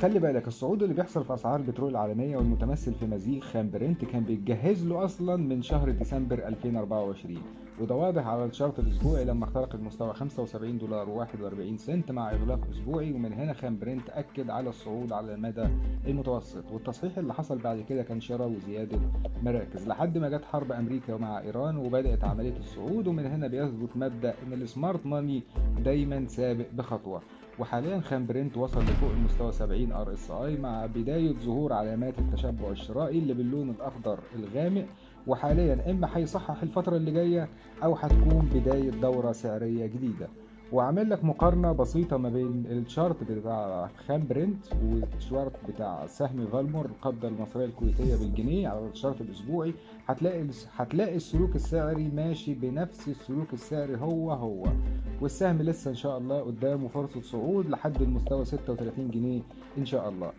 خلي بالك الصعود اللي بيحصل في اسعار البترول العالمية والمتمثل في مزيج خام برنت كان بيتجهز له اصلا من شهر ديسمبر 2024، وده واضح على ال chart الاسبوعي لما اخترق المستوى 75 دولار و41 سنت مع اغلاق اسبوعي، ومن هنا خام برنت اكد على الصعود على المدى المتوسط. والتصحيح اللي حصل بعد كده كان شراء وزيادة مراكز لحد ما جت حرب امريكا مع ايران وبدات عملية الصعود، ومن هنا بيثبت مبدا ان ال smart money دايما سابق بخطوة. وحاليا خام برنت وصل لفوق المستوى 70 RSI مع بداية ظهور علامات التشبع الشرائي اللي باللون الاخضر الغامق، وحاليا اما هيصحح الفترة اللي جاية او هتكون بداية دورة سعرية جديدة. وعامل لك مقارنة بسيطة ما بين ال chart بتاع خام برنت وال chart بتاع سهم فالمور القبضة المصرية الكويتية بالجنيه على ال chart الأسبوعي. هتلاقي السلوك السعري ماشي بنفس السلوك السعري هو هو، والسهم لسه إن شاء الله قدامه فرصة صعود لحد المستوى 36 جنيه إن شاء الله.